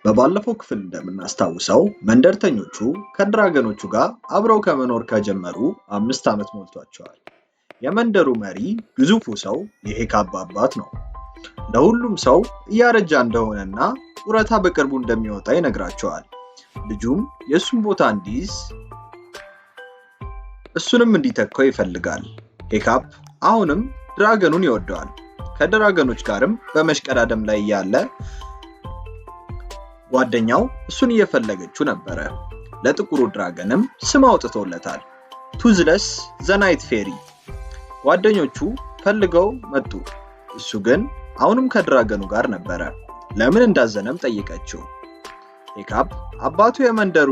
በባለፈው ክፍል እንደምናስታውሰው መንደርተኞቹ ከ dragon ኦቹ ጋር አብረው ከመኖር ከጀመሩ 5 ዓመት ሞልቷቸዋል። የመንደሩ መሪ ግዙፉ ሰው የሄካፕ አባት ነው። ለሁሉም ሰው እያረጀ እንደሆነና ጡረታ በቅርቡ እንደሚወጣ ይነግራቸዋል። ልጁም የእሱን ቦታ እንዲይዝ፣ እሱንም እንዲተካው ይፈልጋል። ሄካፕ አሁንም dragon ኑን ይወደዋል። ከ dragon ኦች ጋርም በመሽቀዳደም ላይ እያለ ጓደኛው እሱን እየፈለገችው ነበረ። ለጥቁሩ dragon ም ስም አውጥቶለታል። Toothless the Night Fury። ጓደኞቹ ፈልገው መጡ። እሱ ግን አሁንም ከ dragon ኑ ጋር ነበረ። ለምን እንዳዘነም ጠየቀችው። ሄካፕ አባቱ የመንደሩ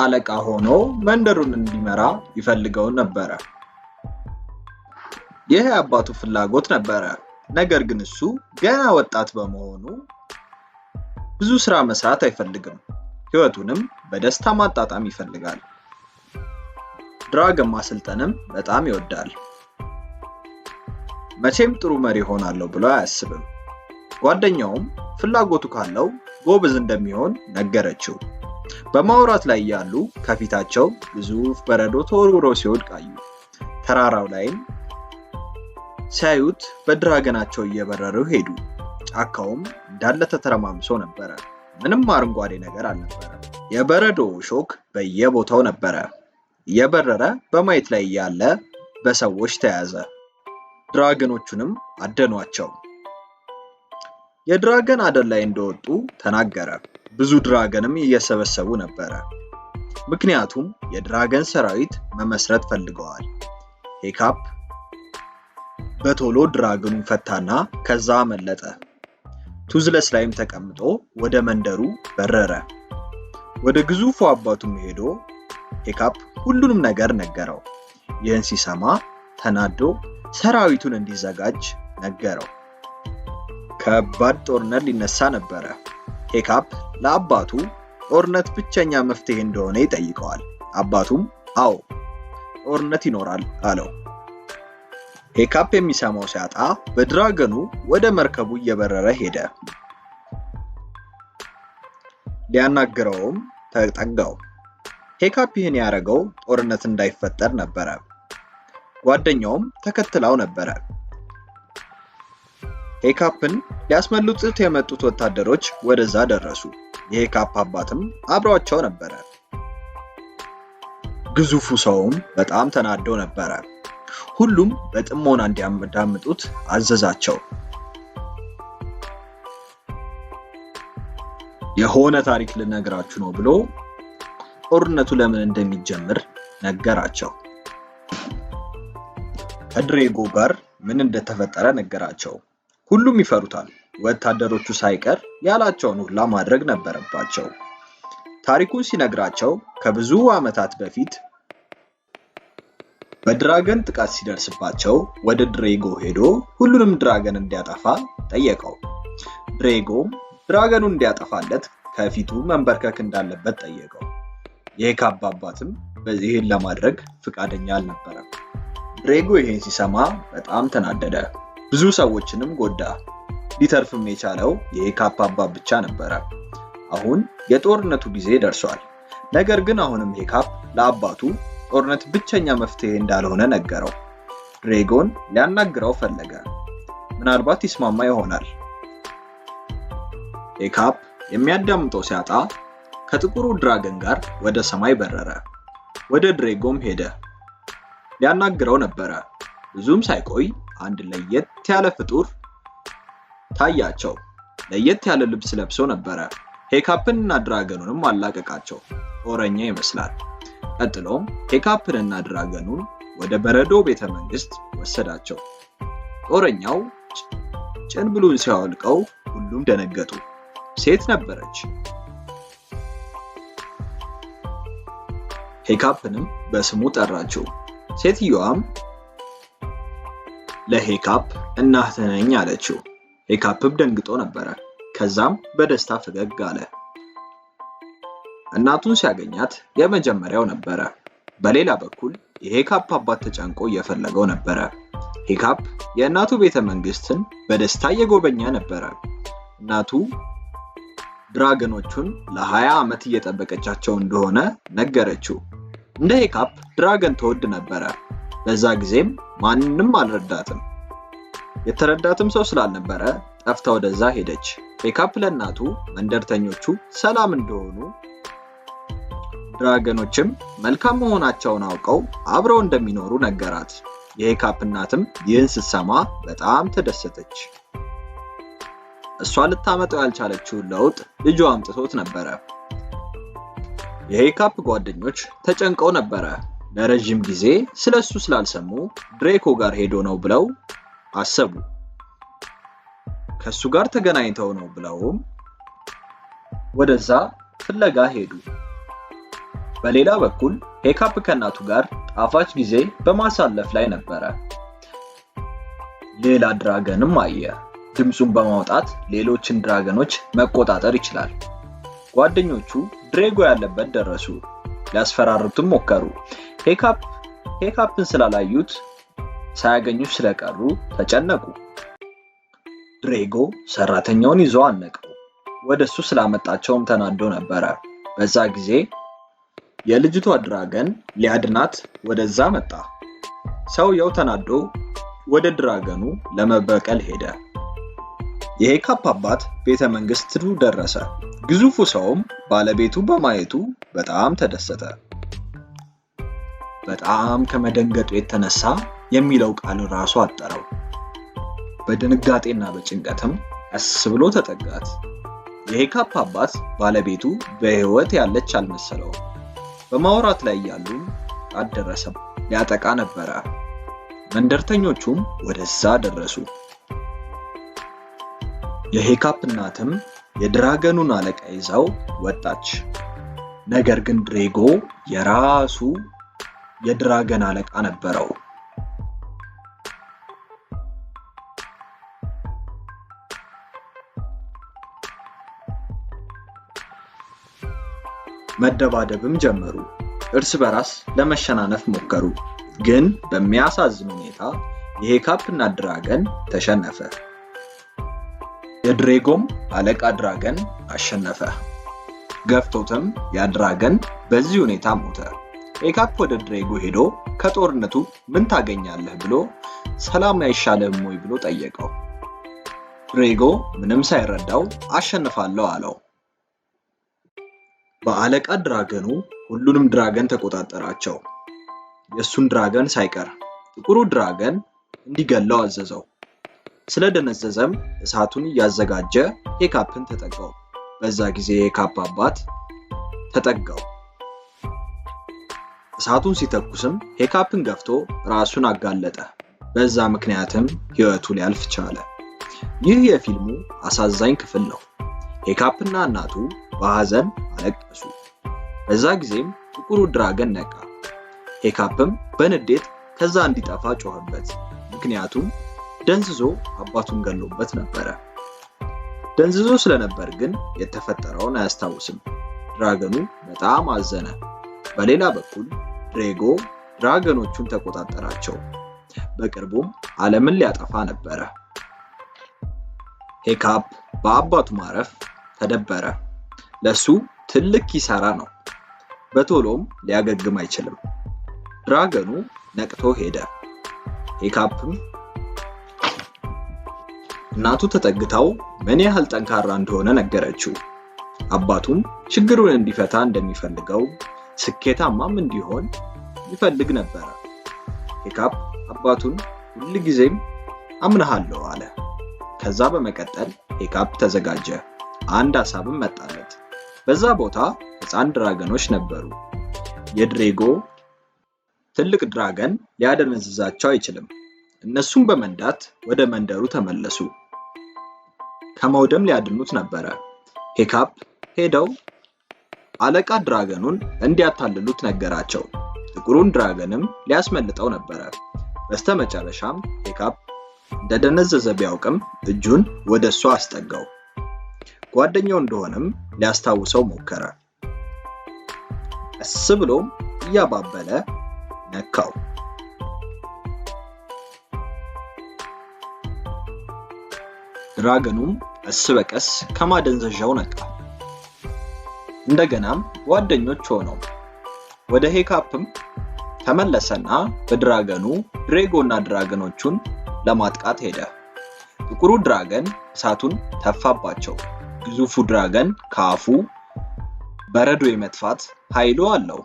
አለቃ ሆኖ መንደሩን እንዲመራ ይፈልገው ነበረ። ይህ የአባቱ ፍላጎት ነበረ። ነገር ግን እሱ ገና ወጣት በመሆኑ ብዙ ስራ መስራት አይፈልግም። ህይወቱንም በደስታ ማጣጣም ይፈልጋል። Dragon ማሰልጠንም በጣም ይወዳል። መቼም ጥሩ መሪ እሆናለሁ ብሎ አያስብም። ጓደኛውም ፍላጎቱ ካለው ጎበዝ እንደሚሆን ነገረችው። በማውራት ላይ እያሉ ከፊታቸው ግዙፍ በረዶ ተወርውሮ ሲወድቅ አዩ። ተራራው ላይም ሲያዩት በ dragon ኣቸው እየበረሩ ሄዱ። ጫካውም እንዳለ ተተረማምሶ ነበረ። ምንም አረንጓዴ ነገር አልነበረም። የበረዶ ሾክ በየቦታው ነበረ። እየበረረ በማየት ላይ እያለ በሰዎች ተያዘ። Dragon ኦቹንም አደኗቸው። የ dragon አደን ላይ እንደወጡ ተናገረ። ብዙ dragon ም እየሰበሰቡ ነበረ። ምክንያቱም የ dragon ሰራዊት መመስረት ፈልገዋል። ሄካፕ በቶሎ dragon ኑን ፈታና ከዛ አመለጠ። Toothless ላይም ተቀምጦ ወደ መንደሩ በረረ። ወደ ግዙፉ አባቱም ሄዶ ሄካፕ ሁሉንም ነገር ነገረው። ይህን ሲሰማ ተናዶ ሰራዊቱን እንዲዘጋጅ ነገረው። ከባድ ጦርነት ሊነሳ ነበረ። ሄካፕ ለአባቱ ጦርነት ብቸኛ መፍትሄ እንደሆነ ይጠይቀዋል። አባቱም አዎ፣ ጦርነት ይኖራል አለው። ሄካፕ የሚሰማው ሲያጣ በ dragon ኑ ወደ መርከቡ እየበረረ ሄደ። ሊያናግረውም ተጠጋው። ሄካፕ ይህን ያደረገው ጦርነት እንዳይፈጠር ነበረ። ጓደኛውም ተከትላው ነበረ። ሄካፕን ሊያስመልጡት የመጡት ወታደሮች ወደዛ ደረሱ። የሄካፕ አባትም አብሯቸው ነበረ። ግዙፉ ሰውም በጣም ተናዶ ነበረ። ሁሉም በጥሞና እንዲያዳምጡት አዘዛቸው። የሆነ ታሪክ ልነግራችሁ ነው ብሎ ጦርነቱ ለምን እንደሚጀምር ነገራቸው። ከድሬጎ ጋር ምን እንደተፈጠረ ነገራቸው። ሁሉም ይፈሩታል። ወታደሮቹ ሳይቀር ያላቸውን ሁላ ማድረግ ነበረባቸው። ታሪኩን ሲነግራቸው ከብዙ ዓመታት በፊት በ dragon ጥቃት ሲደርስባቸው ወደ ድሬጎ ሄዶ ሁሉንም dragon እንዲያጠፋ ጠየቀው። ድሬጎም dragon ኑን እንዲያጠፋለት ከፊቱ መንበርከክ እንዳለበት ጠየቀው። የሄካፕ አባትም ይህን ለማድረግ ፍቃደኛ አልነበረም። ድሬጎ ይህን ሲሰማ በጣም ተናደደ። ብዙ ሰዎችንም ጎዳ። ሊተርፍም የቻለው የሄካፕ አባት ብቻ ነበረ። አሁን የጦርነቱ ጊዜ ደርሷል። ነገር ግን አሁንም ሄካፕ ለአባቱ ጦርነት ብቸኛ መፍትሄ እንዳልሆነ ነገረው። ድሬጎን ሊያናግረው ፈለገ። ምናልባት ይስማማ ይሆናል። ሄካፕ የሚያዳምጠው ሲያጣ ከጥቁሩ dragon ጋር ወደ ሰማይ በረረ። ወደ ድሬጎም ሄደ። ሊያናግረው ነበረ። ብዙም ሳይቆይ አንድ ለየት ያለ ፍጡር ታያቸው። ለየት ያለ ልብስ ለብሶ ነበረ። ሄካፕን እና dragon ኑንም አላቀቃቸው። ጦረኛ ይመስላል። ቀጥሎም ሄካፕንና dragon ኑን ወደ በረዶ ቤተ መንግስት ወሰዳቸው። ጦረኛው ጭንብሉን ሲያወልቀው ሁሉም ደነገጡ። ሴት ነበረች። ሄካፕንም በስሙ ጠራችው። ሴትየዋም ለሄካፕ እናትህ ነኝ አለችው። ሄካፕም ደንግጦ ነበረ። ከዛም በደስታ ፈገግ አለ። እናቱን ሲያገኛት የመጀመሪያው ነበረ። በሌላ በኩል የሄካፕ አባት ተጨንቆ እየፈለገው ነበረ። ሄካፕ የእናቱ ቤተ መንግስትን በደስታ እየጎበኘ ነበረ። እናቱ Dragon ኦቹን ለ20 ዓመት እየጠበቀቻቸው እንደሆነ ነገረችው። እንደ ሄካፕ dragon ትወድ ነበረ። በዛ ጊዜም ማንም አልረዳትም። የተረዳትም ሰው ስላልነበረ ጠፍታ ወደዛ ሄደች። ሄካፕ ለእናቱ መንደርተኞቹ ሰላም እንደሆኑ dragon ኦችም መልካም መሆናቸውን አውቀው አብረው እንደሚኖሩ ነገራት። የሄካፕ እናትም ይህን ስትሰማ በጣም ተደሰተች። እሷ ልታመጣው ያልቻለችውን ለውጥ ልጇ አምጥቶት ነበረ። የሄካፕ ጓደኞች ተጨንቀው ነበረ። ለረዥም ጊዜ ስለሱ ስላልሰሙ ድሬኮ ጋር ሄዶ ነው ብለው አሰቡ። ከሱ ጋር ተገናኝተው ነው ብለውም ወደዛ ፍለጋ ሄዱ። በሌላ በኩል ሄካፕ ከእናቱ ጋር ጣፋጭ ጊዜ በማሳለፍ ላይ ነበረ። ሌላ dragon ም አየ። ድምፁን በማውጣት ሌሎችን dragon ኦች መቆጣጠር ይችላል። ጓደኞቹ ድሬጎ ያለበት ደረሱ። ሊያስፈራሩትም ሞከሩ። ሄካፕን ስላላዩት ሳያገኙት ስለቀሩ ተጨነቁ። ድሬጎ ሰራተኛውን ይዞ አነቀው። ወደ እሱ ስላመጣቸውም ተናዶ ነበረ። በዛ ጊዜ የልጅቷ dragon ሊያድናት ወደዛ መጣ። ሰውየው ተናዶ ወደ dragon ኡ ለመበቀል ሄደ። የሄካፕ አባት ቤተ መንግስቱ ደረሰ። ግዙፉ ሰውም ባለቤቱ በማየቱ በጣም ተደሰተ። በጣም ከመደንገጡ የተነሳ የሚለው ቃል ራሱ አጠረው። በድንጋጤና በጭንቀትም ቀስ ብሎ ተጠጋት። የሄካፕ አባት ባለቤቱ በሕይወት ያለች አልመሰለውም። በማውራት ላይ ያሉም አልደረሰም፣ ሊያጠቃ ነበረ። መንደርተኞቹም ወደዛ ደረሱ። የሄካፕ እናትም የ dragon ኡን አለቃ ይዛው ወጣች። ነገር ግን ድሬጎ የራሱ የ dragon አለቃ ነበረው። መደባደብም ጀመሩ። እርስ በራስ ለመሸናነፍ ሞከሩ። ግን በሚያሳዝን ሁኔታ የሄካፕ እናት dragon ተሸነፈ። የድሬጎም አለቃ dragon አሸነፈ። ገፍቶትም ያ dragon በዚህ ሁኔታ ሞተ። ሄካፕ ወደ ድሬጎ ሄዶ ከጦርነቱ ምን ታገኛለህ ብሎ ሰላም አይሻልህም ወይ ብሎ ጠየቀው። ድሬጎ ምንም ሳይረዳው አሸንፋለሁ አለው። በአለቃ dragon ኡ ሁሉንም dragon ተቆጣጠራቸው። የእሱን dragon ሳይቀር ጥቁሩ dragon እንዲገለው አዘዘው። ስለደነዘዘም እሳቱን እያዘጋጀ ሄካፕን ተጠጋው። በዛ ጊዜ የሄካፕ አባት ተጠጋው። እሳቱን ሲተኩስም ሄካፕን ገፍቶ ራሱን አጋለጠ። በዛ ምክንያትም ሕይወቱ ሊያልፍ ቻለ። ይህ የፊልሙ አሳዛኝ ክፍል ነው። ሄካፕና እናቱ በሐዘን አለቀሱ። በዛ ጊዜም ጥቁሩ dragon ነቃ። ሄካፕም በንዴት ከዛ እንዲጠፋ ጮኸበት። ምክንያቱም ደንዝዞ አባቱን ገሎበት ነበረ። ደንዝዞ ስለነበር ግን የተፈጠረውን አያስታውስም። Dragon ኡ በጣም አዘነ። በሌላ በኩል ድሬጎ dragon ኦቹን ተቆጣጠራቸው። በቅርቡም ዓለምን ሊያጠፋ ነበረ። ሄካፕ በአባቱ ማረፍ ተደበረ። ለሱ ትልቅ ኪሳራ ነው። በቶሎም ሊያገግም አይችልም። Dragon ኡ ነቅቶ ሄደ። ሄካፕም እናቱ ተጠግታው ምን ያህል ጠንካራ እንደሆነ ነገረችው። አባቱም ችግሩን እንዲፈታ እንደሚፈልገው ስኬታማም እንዲሆን ይፈልግ ነበረ። ሄካፕ አባቱን ሁልጊዜም አምንሃለሁ አለ። ከዛ በመቀጠል ሄካፕ ተዘጋጀ። አንድ ሀሳብም መጣለት። በዛ ቦታ ሕፃን dragon ኦች ነበሩ። የድሬጎ ትልቅ dragon ሊያደነዝዛቸው አይችልም። እነሱም በመንዳት ወደ መንደሩ ተመለሱ። ከመውደም ሊያድኑት ነበረ። ሄካፕ ሄደው አለቃ dragon ኡን እንዲያታልሉት ነገራቸው። ጥቁሩን dragon ም ሊያስመልጠው ነበረ። በስተመጨረሻም ሄካፕ እንደደነዘዘ ቢያውቅም እጁን ወደ እሱ አስጠጋው። ጓደኛው እንደሆነም ሊያስታውሰው ሞከረ። ቀስ ብሎም እያባበለ ነካው። Dragon ኡም ቀስ በቀስ ከማደንዘዣው ነቃ። እንደገናም ጓደኞች ሆነው ወደ ሄካፕም ተመለሰና በ dragon ኑ ድሬጎና dragon ኖቹን ለማጥቃት ሄደ። ጥቁሩ dragon እሳቱን ተፋባቸው። ግዙፉ dragon ከአፉ በረዶ የመትፋት ኃይሉ አለው።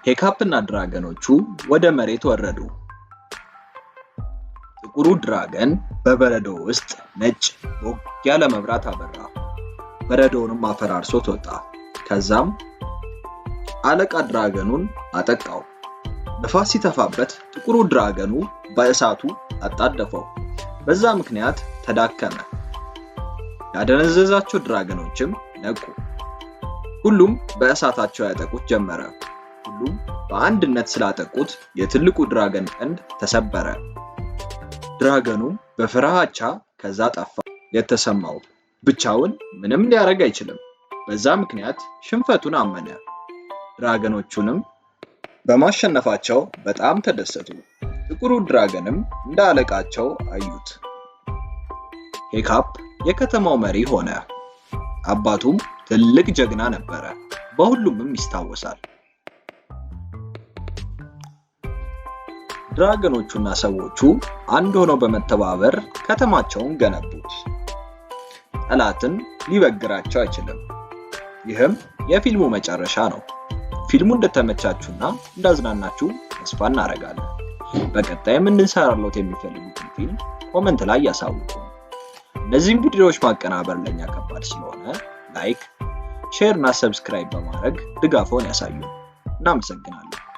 ሄካፕና dragon ኖቹ ወደ መሬት ወረዱ። ጥቁሩ dragon በበረዶ ውስጥ ነጭ ቦግ ያለ መብራት አበራ። በረዶውንም አፈራርሶት ወጣ። ከዛም አለቃ dragon ኑን አጠቃው። ንፋስ ሲተፋበት ጥቁሩ dragon ኑ በእሳቱ አጣደፈው። በዛ ምክንያት ተዳከመ። ያደነዘዛቸው dragon ኖችም ነቁ። ሁሉም በእሳታቸው ያጠቁት ጀመረ። ሁሉም በአንድነት ስላጠቁት የትልቁ dragon ቀንድ ተሰበረ። Dragon ኑም በፍራቻ ከዛ ጠፋ። የተሰማው ብቻውን ምንም ሊያደርግ አይችልም። በዛ ምክንያት ሽንፈቱን አመነ። Dragon ኖቹንም በማሸነፋቸው በጣም ተደሰቱ። ጥቁሩ dragon ም እንደ አለቃቸው አዩት። ሄካፕ የከተማው መሪ ሆነ። አባቱም ትልቅ ጀግና ነበረ፣ በሁሉምም ይታወሳል። Dragon ኖቹና ሰዎቹ አንድ ሆነው በመተባበር ከተማቸውን ገነቡት። ጠላትን ሊበግራቸው አይችልም። ይህም የፊልሙ መጨረሻ ነው። ፊልሙ እንደተመቻችሁና እንዳዝናናችሁ ተስፋ እናደርጋለን። በቀጣይም እንድንሰራሎት የሚፈልጉትን ፊልም comment ላይ ያሳውቁ። እነዚህም ቪዲዮዎች ማቀናበር ለኛ ከባድ ስለሆነ like፣ share እና subscribe በማድረግ ድጋፎን ያሳዩ። እናመሰግናለን።